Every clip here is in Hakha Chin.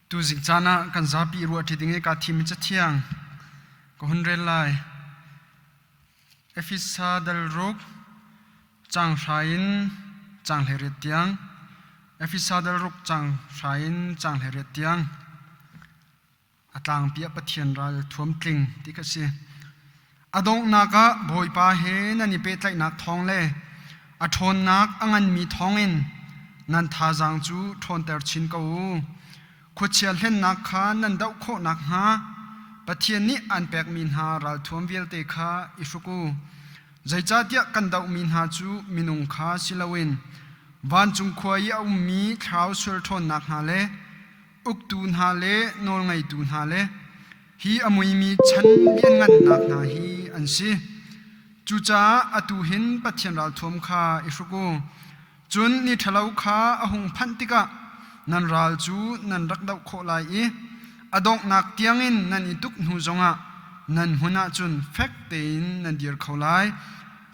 Tuzing caan ah kan zapi ruahṭi ding i kaa thim i cathiang ka hun rel lai. Efesa dal ruk caang hra in caang 18 tiang. Efesa dal ruk caang hra in caang 18 tiang. A tlangpi ah Pathian ral thuam tling ti kha si. A donghnak ah Bawipa he nan i pehtlaihnak thawng le a ṭhawnnak a nganmi thawngin nan thazaang cu ṭhawnter chin ko u. Khuachia hlennak kha nan doh khawh nakhnga Pathian nih aan pekmi hna ralthuam vialte kha i hruk u. Zeicahtiah kan dohmi hna cu minung kha si loin vancung khua i a ummi thlarau sual ṭhawnnak hna le uktu hna le nawlngeitu hna le hi a muimi chan lianngannak hna hi an si. Cucaah atu hin Pathian ralthuam kha i hruk u. Cun ni ṭhalo kha a hung phanh tikah nan ral cu nan rak doh khawh lai i a donghnak tiangin nan i tuk hnu zongah nan hmun ah cun fek tein nan dir kho lai.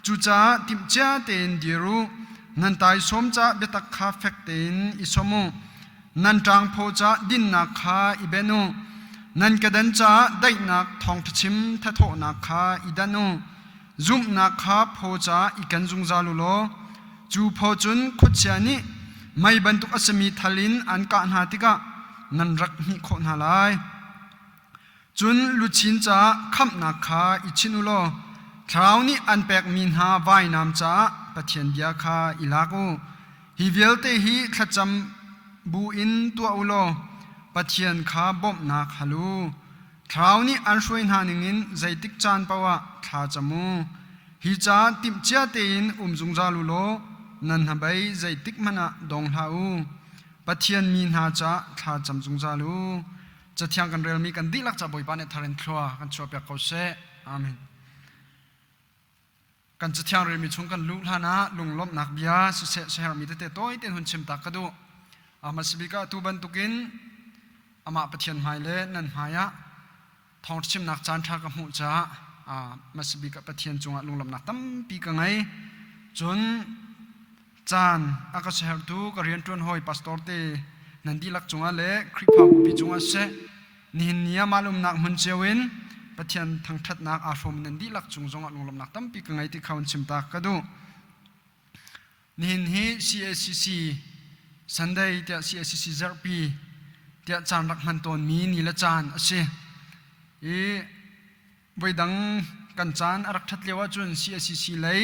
Cucaah timhcia tein dir u, nan taisawm ca biatak kha fek tein i som u. Nan ṭangphaw ca dinnak kha i benh u. Nan kedan caah daihnak thawngṭha chim thathawhnak kha i danh u. Zumhnak kha phaw caah i ken zungzal u law cu phaw cun khuachia nih mei bantuk a simi thal in an kah hna tikah nan rak hmih khawh hna lai. Cun luchin caah khamhnak kha i chinh u law Thlarau nih an pekmi hna vainam caah Pathian bia kha i lak u. Hi vialte hi thlacam bu in tuah u law Pathian kha bawmhnak hal u. Thlarau nih an hruai hna ningin zeitik caan paoh ah thla cam u. Hi ca timhcia tein um zungzal u law nan hnabei zeitik hmanh ah dong hlah u. Pathian mi hna caah thla cam zungzal u. Cathiang kan relmi kan dihlak ca Bawipa nih thar in thlua kan chuahpiak ko seh. Amen. Kan cathiang relmi chung kan luh hlan ah lunglawmhnak bia siseh siaherhmi tete tawi tein hun chim ta ka duh. Hmasabik ah atu bantukin amah Pathian hmai le nan hmai ah thawngṭha chimnak caan ṭha ka hmuh caah hmasabik ah Pathian cungah lunglawmhnak tampi ka ngei. Cun caan a ka siaherhtu ka rianṭuan hawi pastor te nan dihlak cungah le Khrihfabu pi cungah siseh nihin ni ah mah umnak hmun cio in Pathian thangṭhatnak aa hrawm nan dihlak cung zongah lunglawmhnak tampi ka ngei ti kha hun chim ta ka duh. Nihin hi CACC Sunday tiah CACC zarhpi tiah caan rak hman tawnmi ni le caan a si. I voidang kan caan a rak ṭhat lio ahcun CACC lei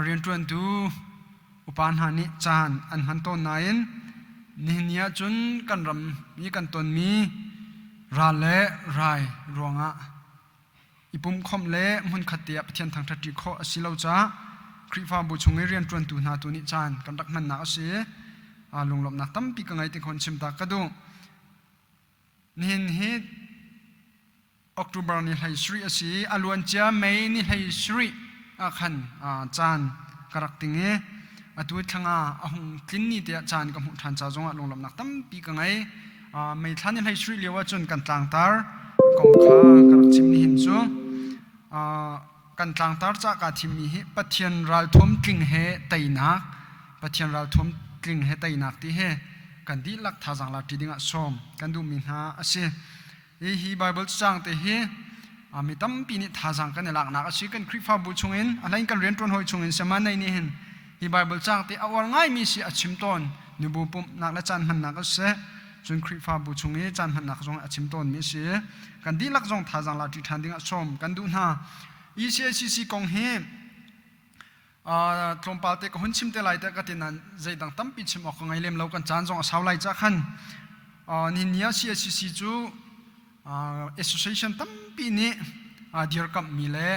rianṭuantu upa hna nih caan an hman tawn nain nihin ni ahcun kan ram i kan tonmi ral le rai ruangah i pumhkhawmh le hmunkhat te ah Pathian thangṭhat ṭi khawh a si lo caah Khrihfabu chung i rianṭuantu hna tu nih caan kan rak hmannak a si. Lunglawmhnak tampi ka ngei ti kha chim ta ka duh. Nihin hi October ni 17 a si i a luancia May ni 17 ah khan caan ka rak ting i atu thlanga a hung tlin ni te ah caan ka hmuh ṭhan ca zongah lunglawmhnak tampi ka ngei. May thla ni 17 lio ahcun kan tlangtar kong kha ka rak chim nihin cu kan tlangtar ca kaa thimmi hi Pathian ralthuam tling he teinak Pathian ralthuam tling he teinak ti hi kan dihlak thazaang lak ṭi dingah sawm kan duhmi hna a si. Hi Bible cacang te hi mi tampi nih thazaang kan i laknak a si. Kan Khrihfabu chungin a hlein kan rianṭuan hawi chungin Saman nei nih hin hi Bible cang te a uar ngaimi si a chim tawn. Nubu pumhnak le caan hmannak a si. Cun Khrihfabu chung i caan hmannak zong a chim tawnmi a si. Kan dihlak zong thazaang la ṭi ṭhan dingah sawm kan duh hna. ECACC kong hi tlawmpal te ka hun chim te lai te ka ti nain zeidang tampi chim awk ka ngei lem lo kan caan zong a sau lai ca khan nihin ni ah CACC cu association tampi nih dirkamhmi le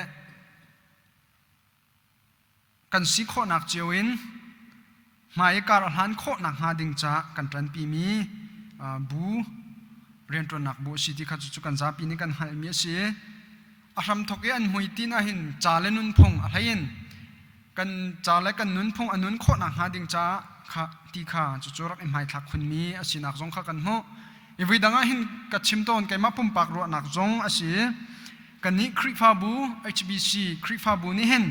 kan si khawhnak cio in hmai kar a hlan khawh nakhnga ding caah kan ṭanpimi bu rianṭuannak bu a si ti kha cucu kan zapi nih kan hngalhmi a si. A hramthawk i an hmuitinh ahhin ca le nunphung a hlei in kan ca le kan nunphung a nun khawh nakhnga ding caah kha ti kha cucu rak i hmaithlak khunmi a sinak zong kha kan hmuh. I vui dang ah hin ka chim tawn keimah pumpak ruahnak zong a si. Kannih Khrihfabu HBC Khrihfabu nih hin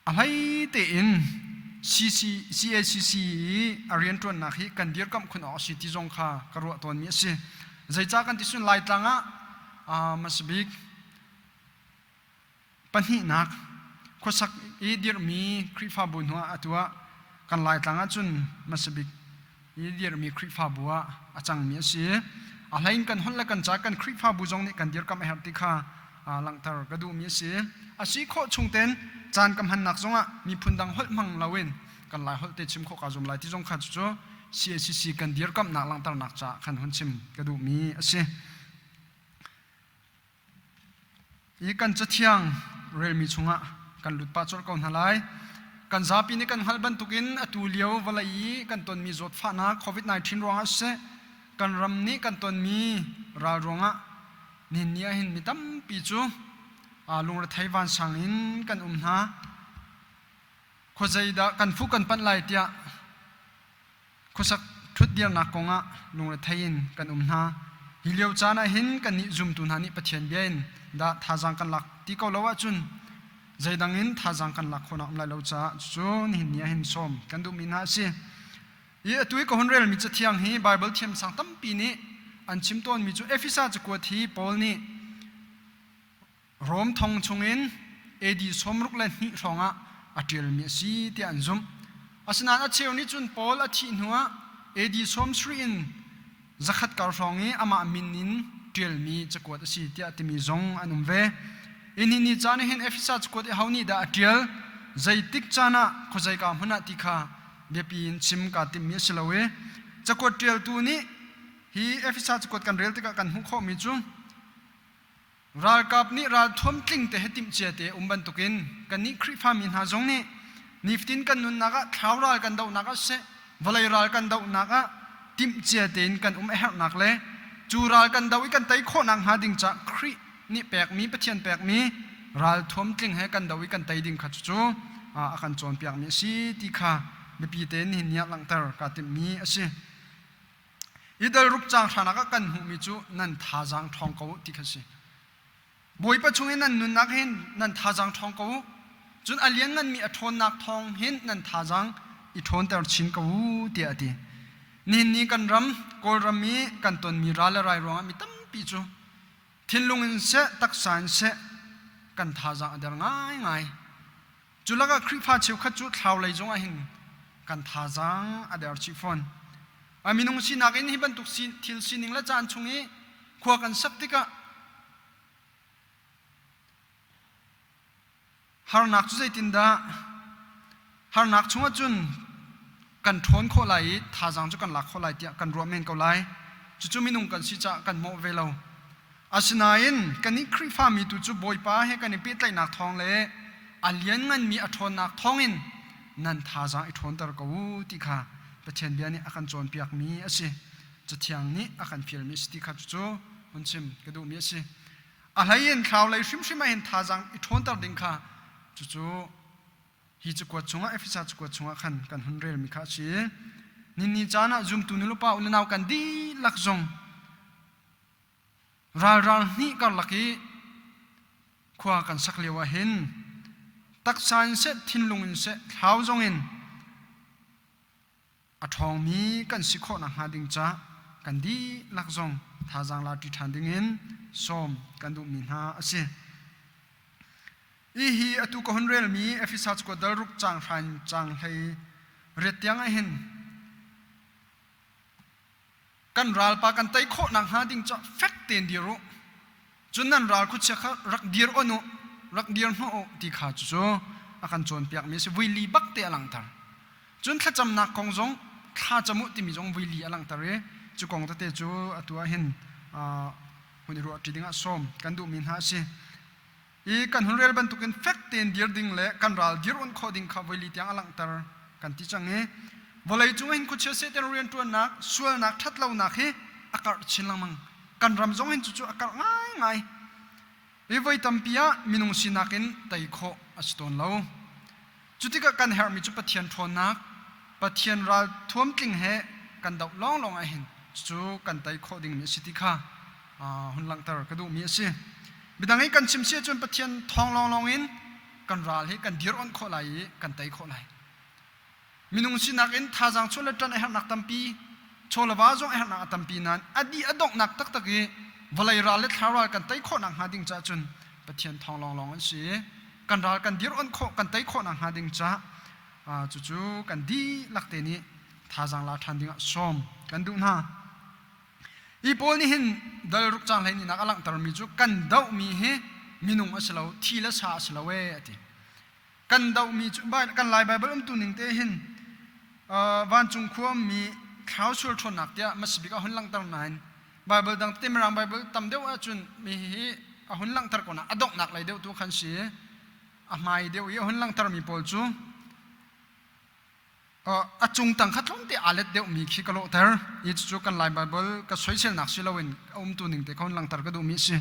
A hlei tein CACC i a rianṭuannak hi kan dirkamh khun awk a si ti zong kha ka ruah tawnmi a si. Zeicah kan ti cun Laitlang ah hmasabik Pahnihnak, khuasak i dirhmi Khrihfabu hnu ah atu ah kan Laitlang ahcun hmasabik i dirhmi Khrihfabu ah a cangmi a si. A hlei in kan holh le kan ca kan Khrihfabu zong nih kan dirkamh a herh ti kha langhter ka duhmi a si. A si khawh chung tein caan ka hmannak zongah miphun dang holh hmang loin kan Lai holh te chim khawh kaa zuam lai ti zong kha cucu CACC kan dirkamhnak langhternak caah khan hun chim ka duhmi a si. Hi kan cathiang relmi chungah kan lut pah colh ko hna lai. Kan zapi nih kan hngalh bantukin atu lio vawlei i kan tonmi zawtfahnak COVID-19 ruangah siseh, kan ram nih kan tonmi ral ruangah nihin ni ahhin mi tampi cu lungrethei vansang in kan um hna. Khuazei dah kan fuh kan panh lai tiah Khuasak ṭhutdirnak kongah lungrethei in kan um hna. Hi lio caan ah hin kannih zumtu hna nih Pathian bia in dah thazaang kan lak ti ko lo ahcun zeidang in thazaang kan lak khawhnak um lai lo caah cucu nihin ni ah hin sawm kan duhmi hna a si. I atu i ka hun relmi cathiang hi Baibal thiamsang tampi nih an chim tawnmi cu Efesa cakuat hi Paul nih Rom thong chungin AD 62 hrawngah a ṭialmi a si tiah an zumh. Asinain a cheu nih cun Paul a thih hnuah AD 70 in zakhat kar hrawng i amah min in ṭialmi cakuat a si tiah timi zong an um ve. Hi ni caan ah hin Efesa cakuat i ho nih dah a ṭial, zeitik caan ah khuazeika hmun ah ti kha biapi in chim kaa timhmi a si lo i cakuat ṭialtu nih hi Efesa cakuat kan rel tikah kan hmuh khawhmi cu Ralkap nih ralthuam tling te he timhcia te um bantukin kannih Khrihfami hna zong nih nifatin kan nunnak ah thlau ral kan dohnak ah siseh, vawlei ral kan dohnak ah timhcia tein kan um a herhnak le cu ral kan doh i kan tei khawhnak hnga ding caah Khrih nih pekmi Pathian pekmi ralthuam tling he kan doh i kan tei ding kha cucu a kan cawnpiakmi a si ti kha biapi tein nihin ni ah langhter kaa timhmi a si. I dal ruk caang hranak ah kan hmuhmi cu nan thazaang ṭhawng ko u ti kha si. Bawipa chung i nan nunnak hin nan thazaang ṭhawng ko u. Cun a liannganmi a ṭhawnnak thawng hin nan thazaang i ṭhawnter chin ko u tiah a ti. Nihin ni kan ram, Kawlram i kan tonmi ral le rai ruangah mi tampi cu thinlung in seh, taksa in seh, kan thazaang a der ngaingai. Cu lakah Khrihfa cheukhat cu thlau lei zongah hin kan thazaang a der chih fawn. A minung sinak in hi bantuk thil sining le caan chung i khua kan sak tikah harnak cu zeitindah harnak chungah cun kan ṭhawn khawh lai i thazaang cu kan lak khawh lai tiah kan ruah men ko lai. Cucu minung kan si caah kan mawh ve lo. Asinain kannih Khrihfami tu cu Bawipa he kan i pehtlaihnak thawng le a liannganmi a ṭhawnnak thawngin nan thazaang i ṭhawnter ko u ti kha Pathian bia nih a kan cawnpiakmi a si. Cathiang nih a kan fialmi a si ti kha cucu hun chim ka duhmi a si. A hlei in thlau lei hrimhrim ah hin thazaang i ṭhawnter ding kha cucu Hi cakuat chungah Efesa cakuat chungah khan kan hun relmi kha a si. Ninni caan ah zumtu nulepa u le nau kan dihlak zong ralral hnih karlak i khua kan sak lio ah hin taksa in seh thinlung in seh thlau zong in a ṭhawngmi kan si khawh nakhnga ding ca kan dihlak zong thazaang la ṭi ṭhan dingin sawm kan duhmi hna a si. Hihi atu ka hun relmi Efesa cakuat dal ruk caang hra in caang 18 tiang ah hin kan ralpa kan tei khawh nakhnga ding ca fek tein dir u. Cun nan ral khuachia kha rak dir on u, rak dir hnawh u ti kha cucu a kan cawnpiakmi a si. Vui li bak te a langhter. Cun thlacamnak kong zong thla cam u timi zong vui li a langhter i cu kong tete cu atu ah hin hun i ruah ṭi dingah sawm kan duhmi hna a si. I kan hun rel bantukin fek tein dir ding le kan ral dir onh khawh ding kha voili tiang a langhter kan ti cang i vawlei cung hin khuachia Satan rianṭuannak sualnak ṭhatlonak hi a karh chin lengmang. Kan ram zong hin cucu a karh ngaingai. Hi voi tampi ah minung sinak in tei khawh a si tawn lo. Cutikah kan herhmi cu Pathian ṭhawnnak, Pathian ral thuamtling he kan doh lawnglawng ahhin cucu kan tei khawh dingmi a si ti kha hun langhter ka duhmi a si. Midang i kan chim si ahcun Pathian thawng lawnglawng in kan ral hi kan dir onh khawh lai i kan tei khawh lai. Minung sinak in thazaang chuah le ṭan a herhnak tampi, chaw le va zong a herhnak a tampi nain a dih a donghnak taktak i vawlei ral le thla ral kan tei khawhnak hnga ding caah cun Pathian thawng lawnglawng an si. Kan ral kan dir onh khawh, kan tei khawhnak hnga ding caah cucu kan dihlak te nih thazaang la ṭhan dingah sawm kan duh hna. Hi pawl nih hin dal ruk cang hlei nih a langhtermi cu kan dohmi hi minung a si lo, thi le sa a si lo ee a ti. Kan dohmi cu kan Lai Baibal umtu ning te hin vancung khua mi thlarau sual ṭhawnnak tiah hmasabik a hun langhter nain Baibal dang tete Mirang Baibal tam deuh ahcun mi hi a hun langhter ko na a donghnak lei deuh tu khan si. A hmai deuh i a hun langhtermi pawl cu a cung tang kha tlawmte aa let deuhmi khi ka lawhter. Hi cucu kan Lai Baibal ka soiselnak si loin a umtu ning te kha hun langhter ka duhmi a si.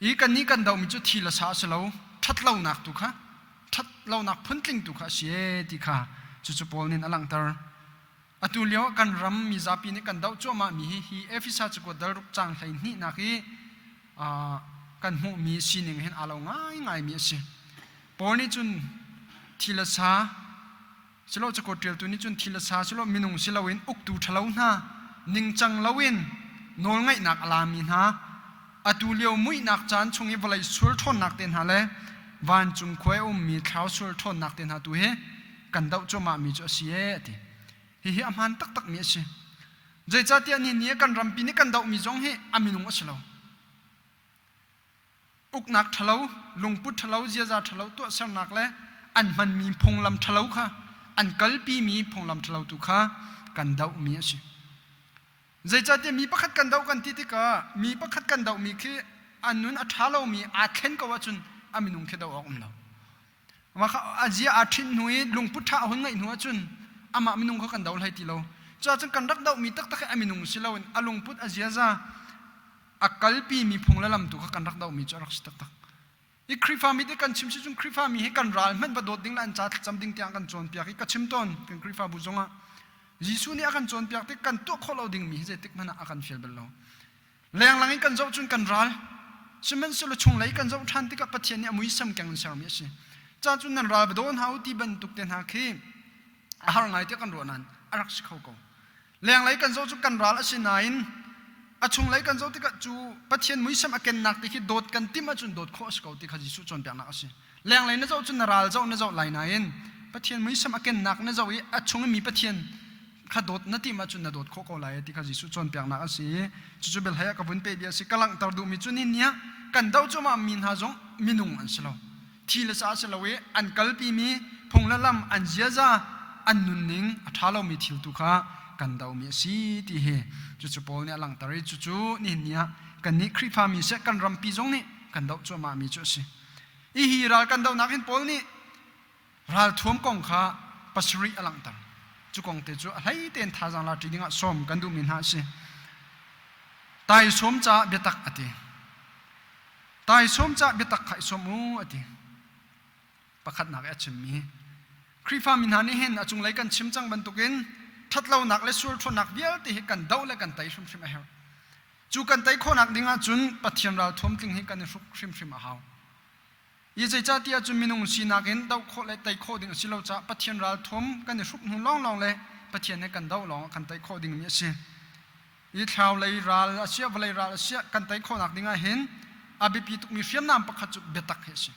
I kannih kan dohmi cu thi le sa a si lo, ṭhatlonak tu kha, ṭhatlonak phuntling tu kha a si ee ti kha cucu Paul nih a langhter. Atu lio kan ram mizapi nih kan doh cuahmahmi hi hi Efesa cakuat dal ruk caang 12nak i kan hmuhmi sining hin aa lo ngaingaimi a si. Paul nih cun thi le sa silo cakuat ṭialtu nih cun thi le sa silo minung si loin uktu ṭhalo hna ningcang loin nawlngaihnak a lami hna atu lio muihnak caan chung i vawlei sual ṭhawnnak te hna le vancung khua i ummi thlarau sual ṭhawnnak te hna tu hi kan doh cuahmahmi cu a si ee a ti. Hihi a hmaan taktakmi a si. Zeicahtiah ni ni kan rampi nih kan dohmi zong hi a minung a si lo. Uknak ṭhalo, lungput ṭhalo, ziaza ṭhalo tuahsernak le an hmanmi phunglam ṭhalo kha an kalpimi phunglam ṭhalo tu kha kan dohmi a si. Zeicahtiah mi pakhat kan doh kan ti tikah mi pakhat kan dohmi khi a nun a ṭha lomi aa thlen ko ahcun a minung khi doh awk um lo. Mah kha a zia aa ṭhinh hnu i lungput ṭha a hun ngeih hnu ahcun amah minung kha kan do hlei ti lo. Cuahcun kan rak dohmi taktak hi a minung si loin a lungput a ziaza a kalpimi phung le lam tu kha kan rak dohmi cu a rak si taktak. I Khrihfami te kan chim si cun Khrihfami hi kan ral hmanh va dawt ding le an ca thlacam ding tiang kan cawnpiak i ka chim tawn kan Khrihfabu zongah Jesuh nih a kan cawnpiak tik kan tuah khawh lo dingmi hi zeitik hmanh ah a kan fial bal lo. Lenglang in kan zoh cun kan ral. Sihmanhsehlaw chunglei kan zoh ṭhan tikah Pathian nih a muisam keng in sermi a si. Ca cun nan ral va daw hna u ti bantuk te hna khi a har ngai tiah kan ruah nain a rak si kho ko. Lenglei kan zoh cu kan ral a si nain a chunglei kan zoh tikah cu Pathian muisam a kennak ti khi dawt kan timh ahcun dawt khawh a si ko ti kha Jesuh cawnpiaknak a si. Lenglei na zoh cun na ral zoh na zoh lai nain Pathian muisam a kennak na zoh i a chung i mi Pathian kha dawt na timh ahcun na dawt khawh ko lai ti kha Jesuh cawnpiaknak a si i cucu biahlei ah ka vun peh bia a si. Ka langhter duhmi cu nihin ni ah kan doh cuahmah mi hna zong minung an si lo. Thi le sa a si lo i an kalpimi phung le lam an ziaza an nunning a ṭha lomi thil tu kha kan dohmi a si ti hi cucu Paul nih a langhter i cucu nihin ni ah kannih Khrihfami seh kan rampi zong nih kan doh cuahmahmi cu a si. Hihi ral kan dohnak hin Paul nih ralthuam kong kha pasarih a langhter. Cu kong te cu a hlei tein thazaang la ṭi dingah sawm kan duhmi hna a si. Taisawm caah biatak a ti. Taisawm caah biatak kha i sawm u a ti. Pakhatnak i a chimmi Khrihfa mi hna nih hin a cunglei kan chim cang bantukin ṭhatlonak le sual ṭhawnnak vialte hi kan doh le kan tei hrimhrim a herh. Cu kan tei khawhnak ding ahcun Pathian ralthuam tling hi kan i hruk hrimhrim a hau. Hi zeicahtiah cun minung sinak in doh khawh le tei khawh ding a si lo caah Pathian ralthuam kan i hruk hnu lawnglawng le Pathian he kan doh lawng ah kan tei khawh dingmi a si. Hi thlarau lei ral a siah vawlei ral a siah kan tei khawhnak ding ah hin a biapi tukmi hriamnam pakhat cu biatak hi a si.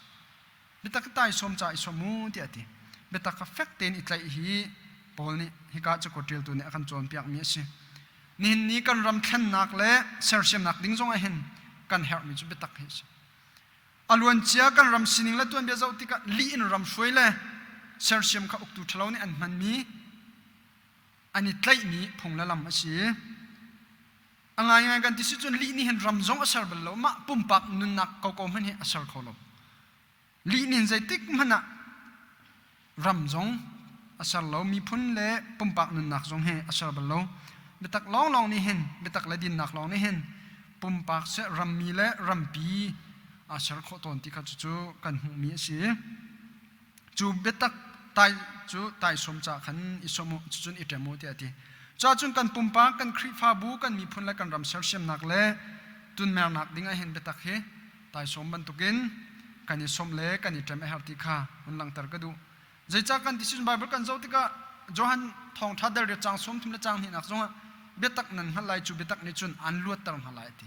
Biatak taisawm ca i sawm u tiah a ti. Biatak kha fek tein i tlaih hi Paul nih hika cakuat ṭialtu nih a kan cawnpiakmi a si. Nihin ni kan ram thlennak le sersiamnak ding zong ah hin kan herhmi cu biatak hi a si. A luancia kan ram sining le tuanbia zoh tikah lih in ram hruai le sersiam kha uktu ṭhalo nih an hmanmi an i tlaihmi phung le lam a si. A ngaingai kan ti si cun lih nih hin ram zong a ser bal lo, mah pumpak nunnak koko hmanh hi a ser kho lo. Lih nih zeitik hmanh ah ram zong a ser lo, miphun le pumpak nunnak zong hi a ser bal lo. Biatak lawnglawng nih hin, biatak le dinnak lawng nih hin pumpak seh rammi le rampi aa ser khawh tawn ti kha cucu kan hmuhmi a si. Cu biatak tai cu taisawm ca khan i sawm u, cucun i ṭem u tiah a ti. Cuahcun kan pumpak, kan Khrihfabu, kan miphun le kan ram sersiamnak le tunmernak ding ah hin biatak hi taisawm bantukin kan i sawmh le kan i ṭem a herh ti kha hun langhter ka duh. Zeicah kan ti cun Baibal kan zoh tikah. Johan thawngṭha dal riat caang 30 le caang hnihnak zongah biatak nan hngalh lai cu biatak nih cun aan luatter hna lai a ti.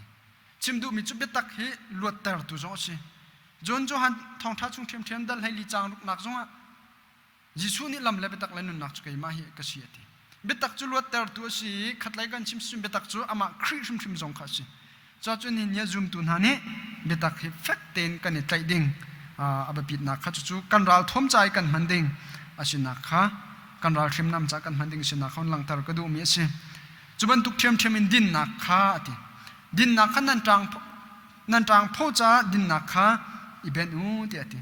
Chim duhmi cu biatak hi luattertu zong a si. John Johan thawngṭha chung ṭhiamṭhiam dal 14 caang ruknak zongah Jesuh nih lam le biatak le nunnak cu keimah hi ka si a ti. Biatak cu luattertu a si i khatlei kan chim cun biatak cu amah Khrih hrimhrim zong kha a si. Cuacun nihin ni a zumtu hna nih biatak hi fek tein kan i tlaih ding a biapitnak kha cucu kan ralthuam ca i kan hman ding a sinak kha kan ral hrimnam ca kan hman ding sinak kha hun langhter ka duhmi a si. Cu bantuk ṭhiamṭhiam in dinnak kha a ti. Dinnak kha nan ṭang nan ṭang phaw caah dinnak kha i benh u tiah a ti.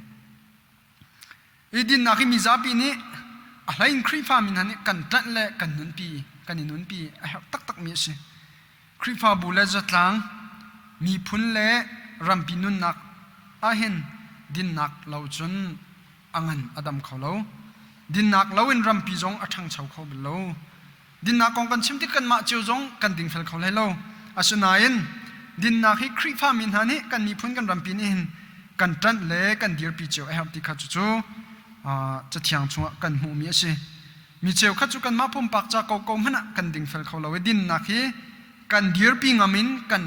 I dinnak hi mizapi nih a hlein Khrihfami hna nih kan ṭanh le kan nunpi kan i nunpi a herh taktakmi a si. Khrihfabu le zatlang miphun le rampi nunnak ahhin dinnak lo cun a ngan a dam kho lo. Dinnak loin rampi zong a ṭhangcho kho bal lo. Dinnak kong kan chim tik kanmah cio zong kan dingfel kho hlei lo. Asinain dinnak hi Khrihfami hna nih kan miphun kan rampi nih hin kan ṭanh le kan dirpi cio a herh ti kha cucu Cathiang chungah kan hmuhmi a si. Mi cheukhat cu kanmah pumpak ca koko hmanh ah kan dingfel kho lo i dinnak hi kan dirpi ngam in kan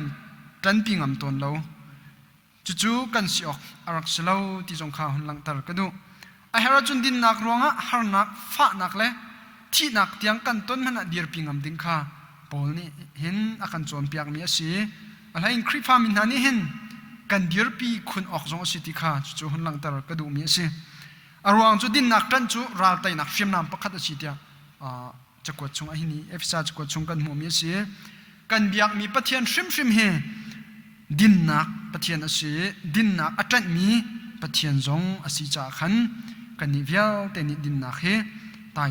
ṭanpi ngam tawn lo. Cucu kan si awk a rak si lo ti zong kha hun langhter ka duh. A herh ahcun dinnak ruangah harnak, fahnak le thihnak tiang kan ton hmanh ah dirpi ngam ding kha Paul nih hin a kan cawnpiakmi a si. A hleiin Khrihfami hna nih hin kan dirpi khun awk zong a si ti kha cucu hun langhter ka duhmi a si. A ruang cu dinnak ṭanh cu ral teinak hriamnam pakhat a si tiah cakuat chung ah hin Efesa cakuat chung kan hmuhmi a si. Kan biakmi Pathian hrimhrim hi dinnak Pathian a si i dinnak a ṭanhmi Pathian zong a si caah khan kannih vialte nih dinnak hi tai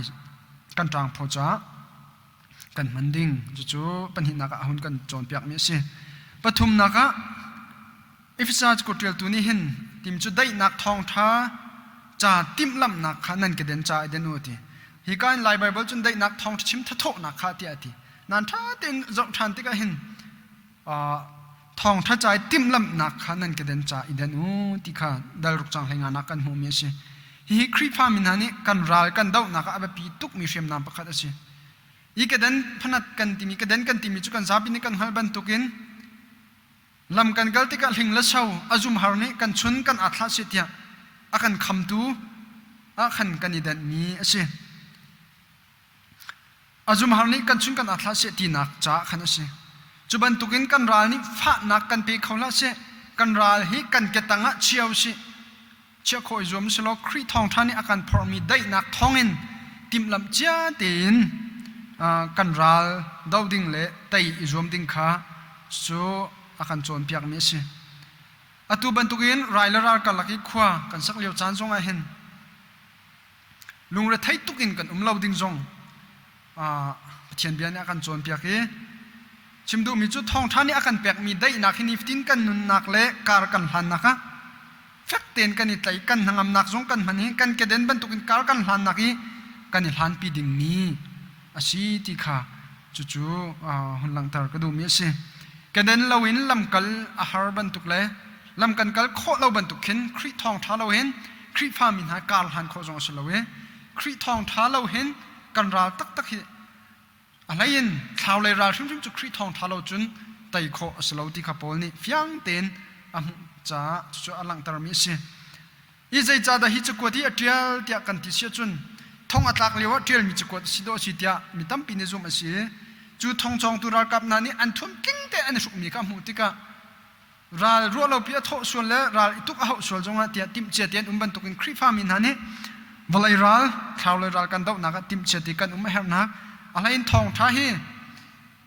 kan ṭangphaw caah kan hman ding cucu pahnihnak ah a hun kan cawnpiakmi a si. Pathumnak ah Efesa cakuat ṭialtu nih hin tim cu daihnak thawngṭha ca timhlamhnak kha nan keden ca i den u a ti. Hika in Lai Baibal cun daihnak thawngṭha chim thathawhnak kha tiah a ti. Nan ṭha tein zoh ṭhan tikah hin thawngṭha ca i timhlamhnak kha nan keden ca i den u ti kha dal ruk cang hlei nak kan hmuhmi a si. Hihi Khrihfa mi hna nih kan ral kan dohnak ah a biapi tukmi hriamnam pakhat a si. Hi keden phanat kan timi keden kan timi cu kan zapi nih kan hngalh bantukin Lam kan kal tikah hling le so a zumhar nih kan chun kan at hlah seh tiah a kan khamtu ah khan kan i denhmi a si. A zumhar nih kan chun kan at hlah seh tinak caah khan a si. Cu bantukin kan ral nih fahnak kan pe kho hlah seh, kan ral hi kan ketang ah chia usih. Chiah khawh i zuam selaw Khrih thawngṭha nih a kan phorhmi daihnak thawngin timhlamh cia tein kan ral do ding le tei i zuam ding kha cu a kan cawnpiakmi a si. Atu bantukin rai le ral karlak i khua kan sak lio caan zongah hin lungrethei tuk in kan um lo ding zong Pathian bia nih a kan cawnpiak i chim duhmi cu thawngṭha nih a kan pekmi daihnak hi nifatin kan nunnak le kar kan hlannak ah fek tein kan i tlaih kan hnangamnak zong kan hman i kan keden bantukin kar kan hlannak i kan i hlanpi dingmi a si ti kha cucu hun langhter ka duhmi a si. Keden loin lamkal a har bantuk le lam kan kal khawh lo bantuk khin Khrih thawngṭha lo hin Khrihfami hna kar hlan khawh zong a si lo i Khrih thawngṭha lo hin kan ral taktak hi a hleiin thlau lei ral hrimhrim cu Khrih thawngṭha lo cun tei khawh a si lo ti kha Paul nih fiang tein a hmuh caah cucu a langhtermi a si. Hi zeicahdah hi cakuat hi a ṭial tiah kan ti si ahcun thong a tlak lio ah ṭialmi cakuat a si dawh a si tiah mi tampi nih zumh a si. Cu thong cawngtu ralkap hna nih an thuam tling te an i hrukmi kha hmuh tikah ral ruahlopi a thawh sual le ral i tuk a hauh sual zongah tiah timhcia te an um bantukin Khrihfami hna nih vawlei ral, thlaulei ral kan dohnak ah timhcia te kan um a herhnak a hleiin thawngṭha hi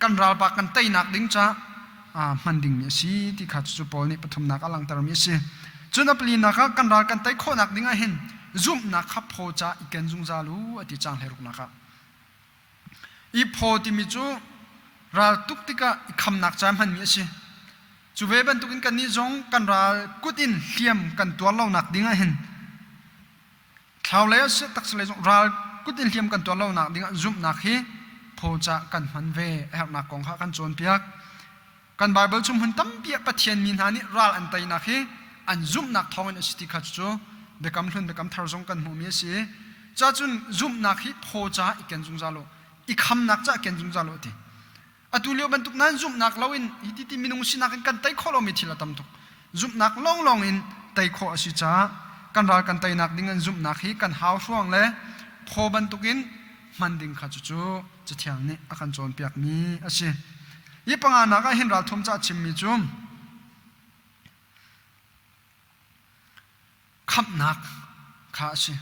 kan ralpa kan teinak ding ca hman dingmi a si ti kha cucu Paul nih pathumnak a langhtermi a si. Cun a palinak ah kan ral kan tei khawhnak ding ah hin zumhnak kha phaw ca i ken zungzal u a ti cang hleiruknak ah. I phaw timi cu ral tuk tikah i khamnak ca hmanmi a si. Cu ve bantukin kannih zong kan ral kut in hliam kan tuar lonak ding ah hin thlau lei ah siseh taksa lei zong ral kut in hliam kan tuar lonak ding ah zumhnak hi phaw ca kan hman ve a herhnak kong kha kan cawnpiak. Kan Baibal chung hmun tampi ah Pathian mi hna nih ral an teinak hi an zumhnak thawngin a si ti kha cucu Biakam Hlun Biakam Thar zong kan hmuhmi a si. Cacun zumhnak hi phaw caah i ken zungzal u, i khamnak caah ken zungzal u a ti. Atu lio bantuk nan zumhnak loin hi ti ti minung sinak in kan tei khawh lomi thil a tam tuk. Zumhnak lawnglawng in tei khawh a si caah kan ral kan teinak ding an zumhnak hi kan hau hruang le phaw bantukin hman ding kha cucu Cathiang nih a kan cawnpiakmi a si. Hi panganak ah hin ralthum ca chimmi cu khamhnak kha a si.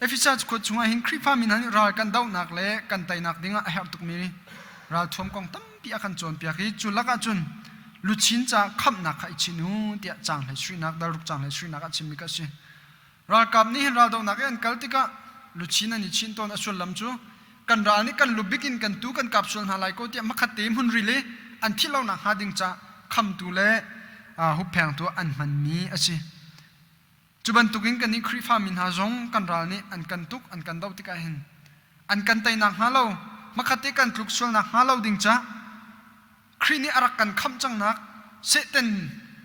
Efesa khua chungah hin Khrihfa mi hna nih ral kan dohnak le kan teinak dingah a herh tukmi ralthuam kong tampi a kan cawnpiak i cu lakah cun luchin caah khamhnak kha i chin u tiah caang hlei suinak dalruk caang hlei suinak ah chimmi ka si. Ralkap nih hin raldohnak i an kal tikah luchin an i chin tawn a sullam cu kan ral nih kan lubik in kan tu kan kap sual hna lai ko tiah hmakhat te hmun ril i an thih lonak hnga ding ca khamtu le hupphengtu an hmanmi a si. Cu bantukin kannih Khrihfa mi hna zong kan ral nih an kan tuk, an kan doh tikah hin an kan teinak hnga lo, hmakhat te kan tluk sualnak hnga lo ding ca Khrih nih a rak kan khamh cangnak, Satan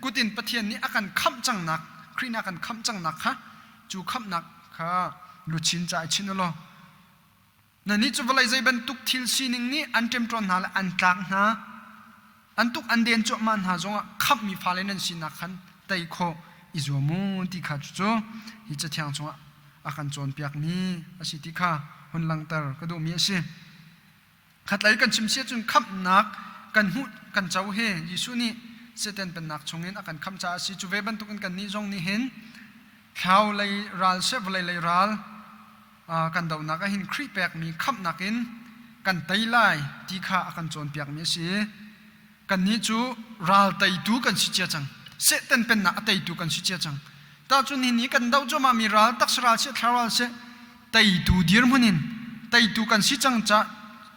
kut in Pathian nih a kan khamh cangnak, Khrih nih a kan khamh cangnak kha cu khamhnak kha luchin ca i chin u law Nannih cu vawlei zei bantuk thil sining nih an ṭemṭawn hna le an tlak hna, an tuk an den cuahmah hna zongah khamhmi fale nan sinak khan tei khawh i zuam u ti kha cucu hi Cathiang chungah a kan cawnpiakmi a si ti kha hun langhter ka duhmi a si. Khatlei kan chim si ahcun khamhnak kan hmuh kan co hi Jesuh nih Satan pennak chungin a kan khamh caah a si. Cu ve bantukin kannih zong nih hin thlau lei ral seh vawlei lei ral kan dohnak ah hin Khrih pekmi khamhnak in kan tei lai ti kha a kan cawnpiakmi a si. Kannih cu ral teitu kan si cia cang. Satan pennak a teitu kan si cia cang. Tahcun hi ni kan doh cuahmahmi ral taksa ral seh thlarau ral seh teitu dirhmun in teitu kan si cang ca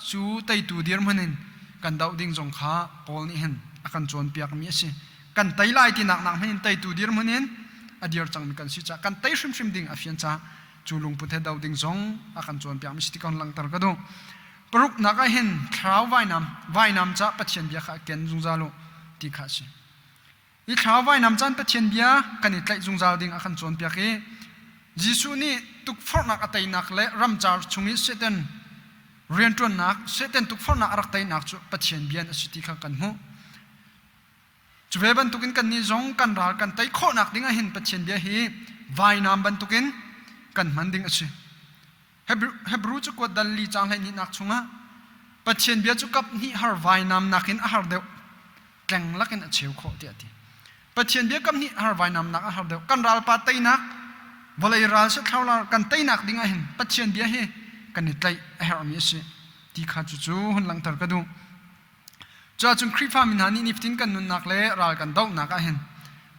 cu teitu dirhmun in kan doh ding zong kha Paul nih hin a kan cawnpiakmi a si. Kan tei lai tinak nak hmanh in teitu dirhmun in a dir cangmi kan si ca kan tei hrimhrim ding a fian ca cu lungput he do ding zong a kan cawnpiakmi si ti kan langhter ka duh. Paruknak ah hin thlarau vainam vainam ca Pathian bia kha ken zungzal u ti kha a si. Hi thlarau vainam caan Pathian bia kan i tlaih zungzal ding a kan cawnpiak i Jesuh nih tukforhnak a teinak le ramcar chung i Satan rianṭuannak Satan tukforhnak a rak teinak cu Pathian bia in a si ti kha kan hmuh. Cu ve bantukin kannih zong kan ral kan tei khawhnak ding ah hin Pathian bia hi vainam bantukin kan hman ding a si. Hebrew cakuat dal li caang hleihnihnak chungah Pathian bia cu kap hnih har vainam nakin a har deuh tleng lakin a cheu khawh tiah a ti. Pathian bia kap hnih har vainam nak a har deuh. Kan ralpa teinak vawlei ral si thlau kan teinak ding ah hin Pathian bia hi kan i tlaih a herhmi a si ti kha cucu hun langhter ka duh. Cuahcun Khrihfa mi hna nih nifatin kan nunnak le ral kan dohnak ah hin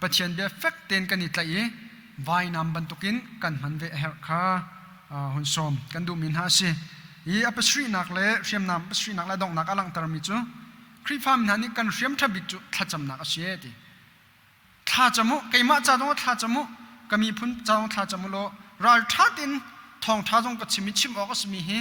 Pathian bia fek tein kan i tlaih i vainam bantukin kan hman ve a herh kha hun sawm kan duhmi hna a si. I a pasarihnak le hriamnam pasarihnak le donghnak a langhtermi cu Khrihfa mi hna nih kan hriam ṭha bik cu thlacamnak a si ti. Thla cam u, keimah ca zongah thla cam u, ka miphun ca zong thla cam u law ralṭha tein thawngṭha zong ka chim i chim awk a simi hi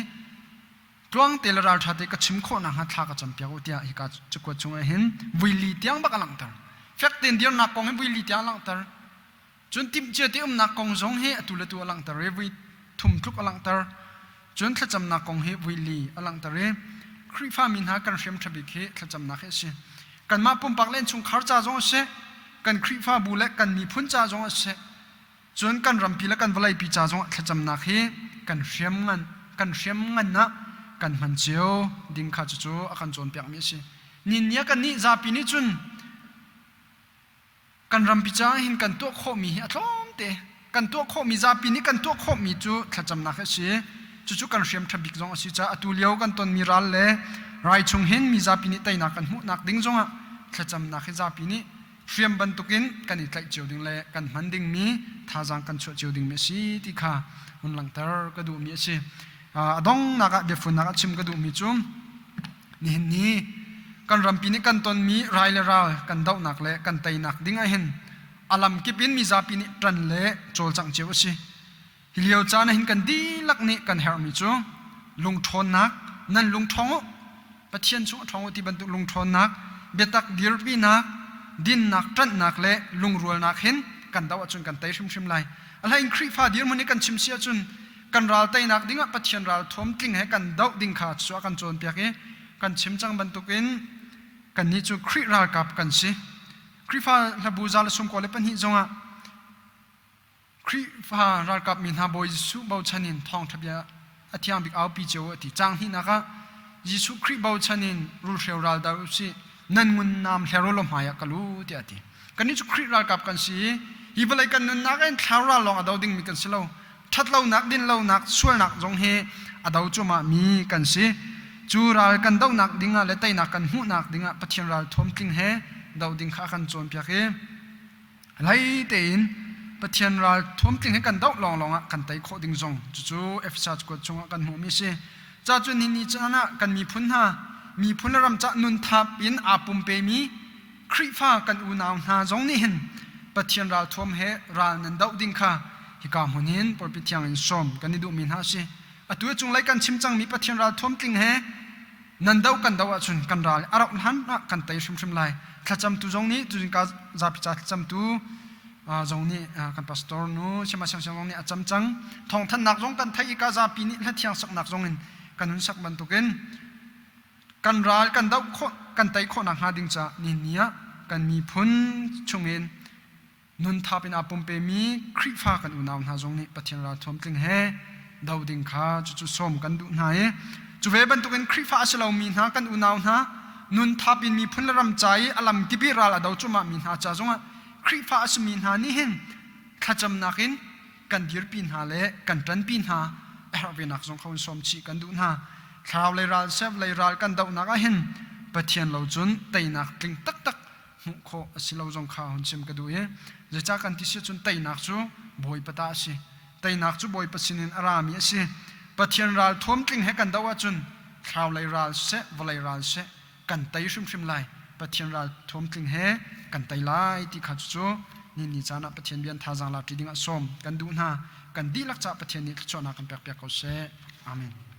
Tluangte le ralṭha te ka chim khawh nakhnga thla ka campiak u tiah hika cakuat chungah hin vuili tiang bak a langhter. Fek tein dirnak kong hi vuili tiang a langhter. Cun timhcia te umnak kong zong hi atu le tu a langhter i vui thum tluk a langhter. Cun thlacamnak kong hi vuili a langhter i Khrihfami hna kan hriam ṭha bik hi thlacamnak hi a si. Kanmah pumpak le innchungkhar ca zong a si, kan Khrihfabu le kan miphun ca zong a si, Cun kan rampi le kan vawleipi ca zongah thlacamnak hi kan hriam ngan kan hriam ngan ah kan hman cio ding kha cucu a kan cawnpiakmi a si. Ninni ah kannih zapi nih cun kan rampi caah hin kan tuah khawhmi hi a tlawmte. Kan tuah khawhmi zapi nih kan tuah khawhmi cu thlacamnak hi a si. Cucu kan hriam ṭha bik zong a si caah atu lio kan tonmi ral le rai chung hin mi zapi nih teinak kan hmuhnak ding zongah thlacamnak hi zapi nih hriam bantukin kan i tlaih cio ding le kan hman dingmi thazaang kan chuah cio dingmi a si ti kha hun langhter ka duhmi a si. A donghnak ah biafunnak ah chim ka duhmi cu nihin ni kan rampi nih kan tonmi rai le ral kan dohnak le kan teinak ding ah hin a lamkip in mizapi nih ṭan le cawlcangh cio a si. Hi lio caan ah hin kan dihlak nih kan herhmi cu lungṭhawnnak, nan lungṭhawng u, Pathian chung a ṭhawng u ti bantuk lungṭhawnnak, biatak dirpinak, dinnak, ṭanhnak le lungrualnak hin kan doh ahcun kan tei hrimhrim lai. A hlei in Khrihfa dirhmun i kan chim si ahcun Kan ral teinak dingah Pathian ral thuam tling he kan doh ding kha cu a kan cawnpiak i kan chim cang bantukin kannih cu Khrih ralkap kan si. Khrihfa hlabu 192 zongah Khrihfa ralkap mi hna Bawi Jesuh bochan in thawngṭha bia a thiang bik aupi cio a ti. Caang hnihnak ah Jesuh Khrih bochan in rulhreu ral do usih nan ngun nam hler u law hmai ah kal u tiah a ti. Kannih cu Khrih ralkap kan si i hi vawlei kan nunnak in thlarau ral lawng a do dingmi kan si lo. Ṭhatlonak, dinlonak, sualnak zong hi a do cuahmah mi kan si. Cu ral kan dohnak dingah le teinak kan hmuhnak dingah Pathian ral thuamtling he do ding kha a kan cawnpiak i Hlei tein Pathian ral thuamtling he kan doh lawnglawng ah kan tei khawh ding zong cucu Efesa cakuat chungah kan hmuhmi a si. Ca cu ni ni caan ah kan miphun hna miphun le ram cah nun thap in aa pumpemi Khrihfa kan unau hna zong nih hin Pathian ral thuam he ral nan doh ding kha hika hmun hin Pawlpi Thiang in sawm kan i duhmi hna a si. Atu a cunglei kan chim cangmi Pathian ral thuamtling he nan do kan do ahcun kan ral a rauh hlan ah kan tei hrimhrim lai. Thlacamtu zong nih tuzing ka zapi ca thlacamtu zong nih kan pastor nu Shema Siang Siang zong nih a cam cang. Thawngthanhnak zong kan theih i ka zapi nih hlathiang saknak zong in kan hun sak bantukin kan ral kan doh khawh kan tei khawh nakhnga ding ca ni ni ah kan miphun chungin Nun thap in aa pumpemi Khrihfa kan unau hna zong nih Pathian ralthuam tling he do ding kha cucu sawm kan duh hna i cu ve bantukin Khrihfa a si lomi hna kan unau hna nun thap in miphun le ram ca i a lamkip i ral a do cuahmah mi hna ca zongah Khrihfa a simi hna nih hin thlacamnak in kan dirpi hna le kan ṭanpi hna a herh venak zong kha hun sawm chih kan duh hna. Thlarau lei ral, sef lei ral kan dohnak ah hin Pathian lo cun teinak tling taktak hmuh khawh a si lo zong kha hun chim ka duh i zeicah kan ti si cun teinak cu Bawipa ta a si. Teinak cu Bawipa sinin a rami a si. Pathian ral thuamtling he kan doh ahcun thlarau lei ral siseh, vawlei ral siseh kan tei hrimhrim lai. Pathian ral thuamtling he kan tei lai ti kha cucu ni ni caan ah Pathian bia thazaang lak ṭi ding ah sawm kan duh hna. Kan dihlak caah Pathian nih thluachuahnak kan pekpiak ko seh. Amen.